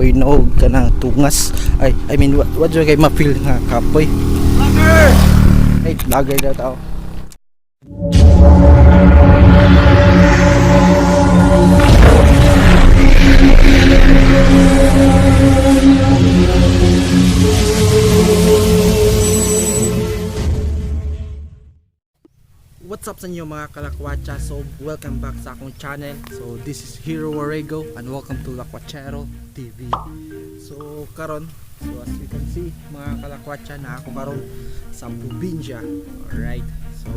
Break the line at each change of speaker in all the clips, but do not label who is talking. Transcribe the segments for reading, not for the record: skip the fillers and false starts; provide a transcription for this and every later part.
Kapoy no og kanang tungas. Ay, I mean, what do kay ma-feel nga kapoy? Vlogger! Ay, vlogger daw tao. What's up sa inyo, mga kalakwatsa? So, welcome back sa akong channel. So, this is Hero Warego and welcome to Lakwachero TV. So, karon, so as you can see, mga kalakwatsa, na ako karon sa probinsya. Alright. So,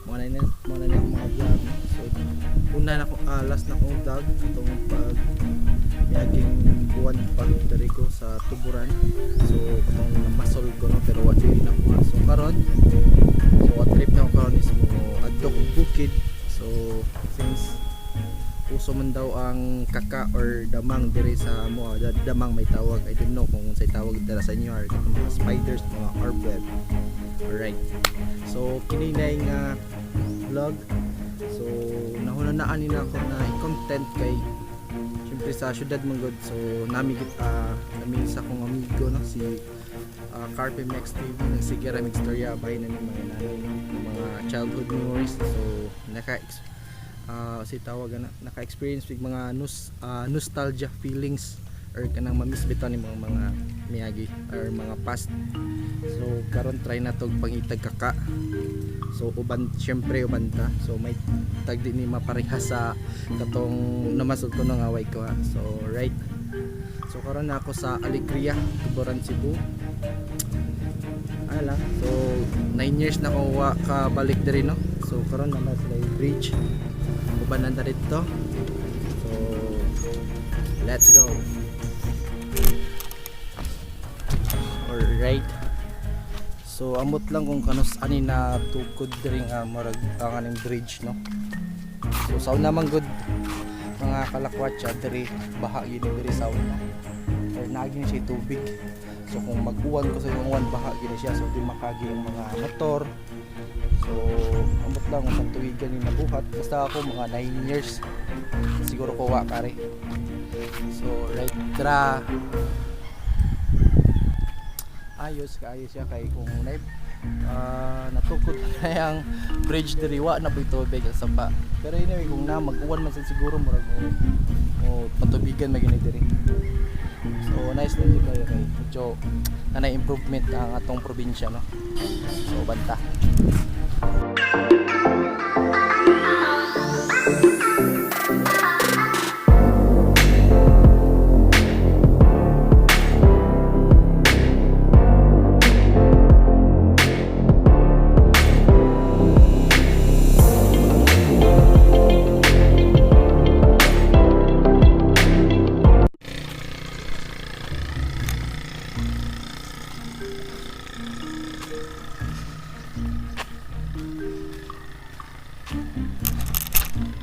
muna na akong mga vlog. So, una na ko, last na akong vlog itong pag miaging buwan pa diri ko sa Tuburan. So, katong namasol ko, no, pero wa jud nakuha. So, karon, so ang trip na ko karon is mo adto kog bukid. So since uso man daw ang kaka or damang dire sa mo, damang may tawag. I don't know kung unsay tawag dira sa inyo or katong mga spiders, mga orb web. Alright. So kini na nga vlog. So nahuna na ani na ako na i-content kay syempre sa syudad man gud. So nami nami sa akong amigo, no, si Carpe Max TV, nagsige ra mig istorya bay na ni mga nanay, no, ng mga childhood memories. So naka si tawag na naka-experience with mga nostalgia feelings or kanang mamiss bitaw ni mga miyagi or mga past. So karon try na tog pangitag kaka. So uban, syempre uban ta. So may tagdi ni mapareha sa katong namasod ko nang away ko, ha. So right. So karon na ako sa Alegria, Tuburan, Cebu. Ano lang. So 9 years na ko wa kabalik diri, no. So karon naman sila yung bridge. Uban na dito. So let's go. Alright. So amot lang kung kanus ani na tukod diri nga murag ang aning bridge, no. So sa una man gud, mga kalakwatsa, diri baha gyud ni diri sa una. Or naagi ni siya tubig. So kung mag-uwan ko sa uwan, baha gyud ni siya, so di makagi ang mga motor. So amot lang kung sa tuwigan ni nabuhat. Basta ako mga 9 years siguro ko wa kare. So right tra. Ayos kaayo siya kay kung na natukod na yung bridge diri, wa na po'y tubig ang sapa. Pero anyway, kung na mag-uwan man sad siguro murag o patubigan man gini diri. So nice lang jud kayo kay medyo na improvement ang atong probinsya, no. So banta.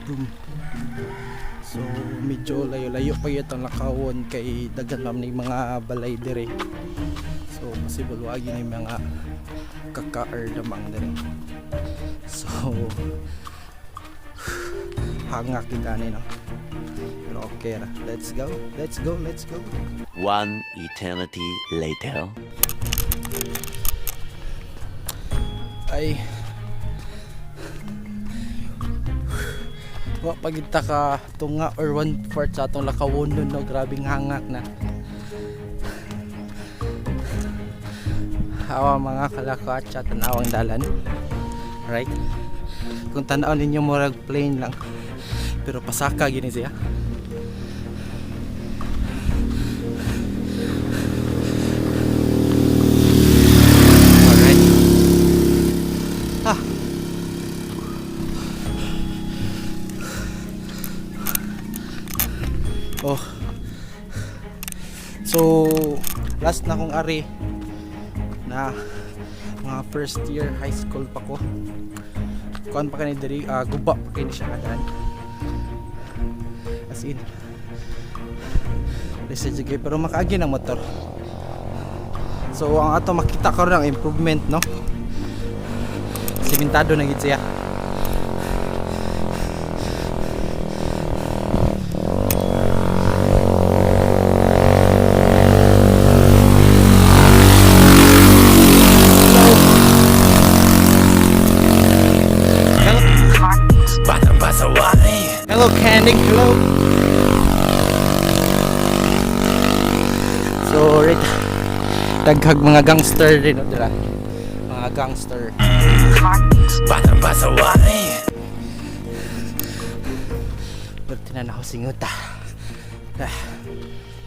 Boom. So medyo layo-layo pa itong lakawon kay daghan man ni mga balay dire. So possible wagi ni mga kaka or damang dire. So hangak kita ni, no. Pero okay ra. Let's go. Let's go. Let's go.
One eternity later.
Ay, wa pa gid ta ka tunga or one fourth sa atong lakawon nun, no. Grabing hangak na. Awa, mga kalakwatsa, tanawang dalan, right? Kung tanaw ninyo, murag plain lang, pero pasaka gini siya. Alright, ah. Oh. So, last na kong ari na mga first year high school pa ko. Kuan pa kani diri, guba pa kini siya kadan. As in. Listen sige, pero makaagi ng motor. So, ang ato makita karon ang improvement, no. Simentado na gid siya. Morning, hello. So, right. Daghag mga gangster din, no, dira. Mga gangster.
Batang pasaway.
Pero tinan ako singot ah. Ah,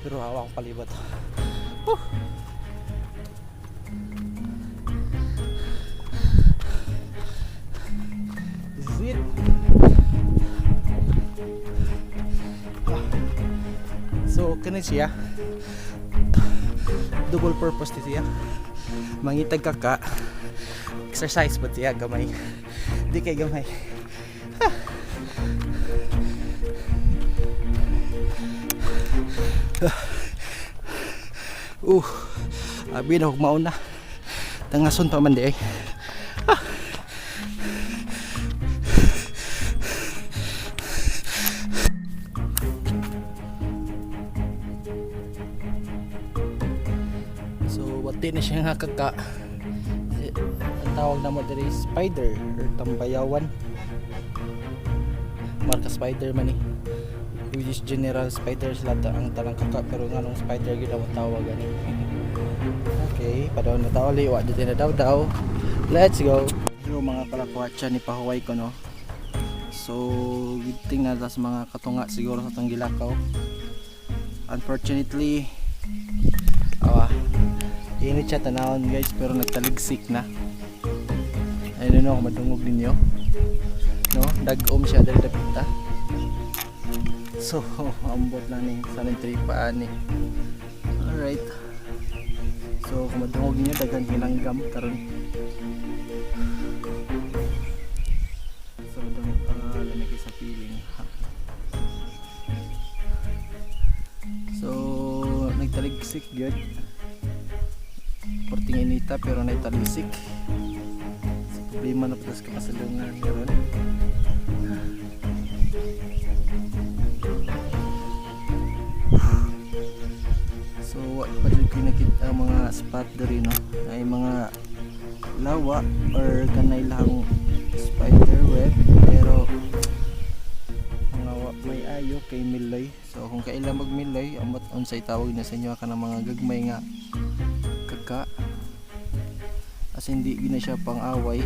pero hawa akong palibot. Whew. This is it. Ah. So, kani siya. Double purpose ni siya. Mangitag ka ka. Exercise ba siya gamay? Di kay gamay. Abi na kog mauna. Tangason pa man di ay. Ah. So, wati na siya nga kaka. Ang tawag na mo diri spider or tambayawan. Marka spider man eh. Which is general spider sila ta ang tanang kaka, pero nganong spider gyud ang tawag ani. Okay, padaw na tao li wa dito na daw daw. Let's go. Hello mga kalakwatsa, ni pahuway ko, no. So, good thing na tas mga katunga siguro sa tong gilakaw. Unfortunately, awa, init siya tanawon guys, pero nagtaligsik na. I don't know kung madungog ninyo. No, dag-om siya dali dapita. So, ambot lang ni sa ning tripaan ni. Alright. So, kung madungog ninyo, daghan hilanggam karon. So, madungog lamig sa feeling. So, nagtaligsik gyud. Porting inita pero nagtaligsik. So, problema na patas kapasalungan karon. So, wa pa jud ko nakita ang mga spot diri, no. Ay mga lawa or kanay lang spider web, pero mga wa may ayo kay Miloy. So kung kailan mag Miloy, amot unsay tawag na sa inyo kanang mga gagmay nga kaka. As hindi gina siya pang-away.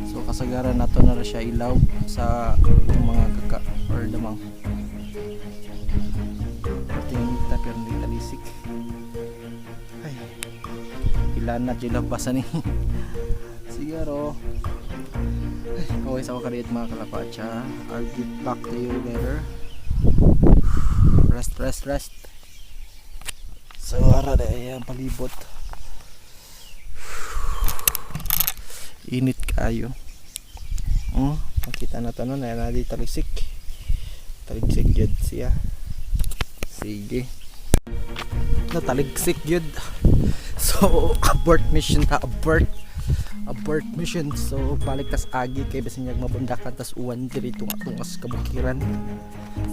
So kasagaran nato na ra siya ilaw sa mga kaka or damang. Tingin kita pero hindi talisik. Ay. Ilan na dyan labasan ni. Siguro. Ay, okay sa ako kaliit mga kalakwatsa. I'll get back to you later. Rest, rest, rest. So, ara na ang palibot. Init kayo. Oh, makita na to no, na na talisik. Taligsik yun siya. Sige. Nataligsik yun. So, abort mission ta, abort. Abort mission. So, balik tas agi kay bisan niyag mabundakan tas uwan diri tunga-tungas kabukiran.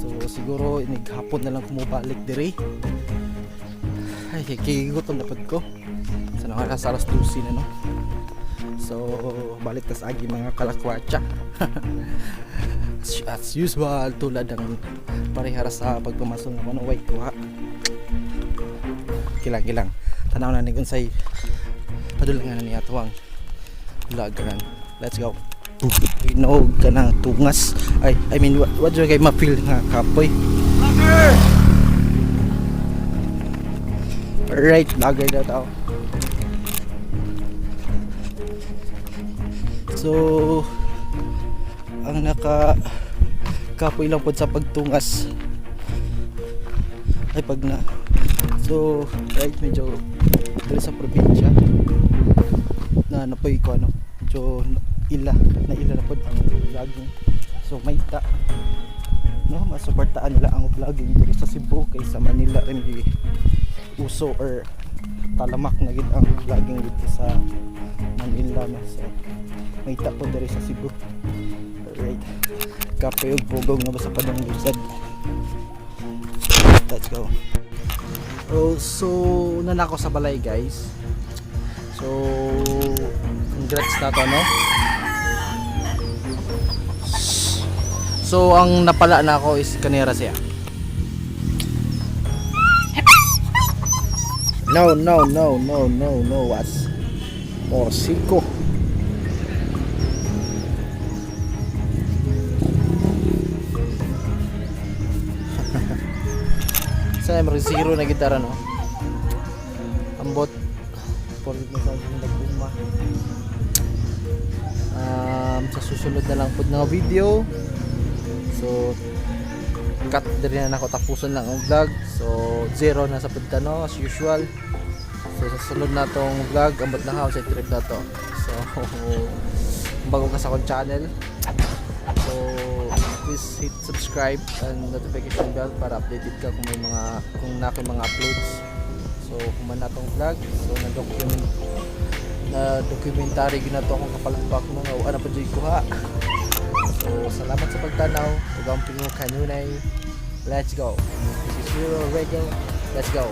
So, siguro inig hapon na lang kumubalik diri. Ay, kay gutom na pud ko. Sa so, nasa alas 12 na, no. So, balik tas agi mga kalakwatsa. As usual, tulad ng parehara sa pagpumasok ng ano, way kuha. Kilang kilang. Tanaw na ning unsay padulangan na niya tuwang vlog. Let's go. Hinog ka ng tungas. Ay, I mean, what do kay ma-feel nga kapoy? Vlogger! Alright, vlogger daw tao. So, ang naka kapoy lang pod sa pagtungas ay pag na, so right, medyo diri sa probinsya na napoy ko ano, medyo ila na ila na pod ang vlogging. So may ta no, masuportaan nila ang vlogging diri sa Cebu kaysa Manila rin di uso or talamak na gid ang vlogging dito sa Manila, no. So may ta pod diri sa Cebu. Alright, kape ug pugong nga basta padong lusad. Let's go. Oh, so una na ako sa balay guys. So congrats na to, no. So ang napala na ako is kanira siya. No, no, no, no, no, no, was Morsiko. Sa meron zero na gitara, no? Ambot por na sa naguma. Sa susunod na lang pud nga video. So cut diri na nako, tapuson lang ang vlog. So zero na sa punta, no, as usual. So sa sunod na tong vlog, ambot na ka sa trip na to. So kung bago ka sa akong channel, so please hit subscribe and notification bell para updated ka kung na mga uploads. So human na tong vlog. So na documentary ginato akong kapalakpak no nga wa na pa jud kuha. So salamat sa pagtanaw ug ang pingo kanunay. Let's go. This is Hero Regal. Let's go.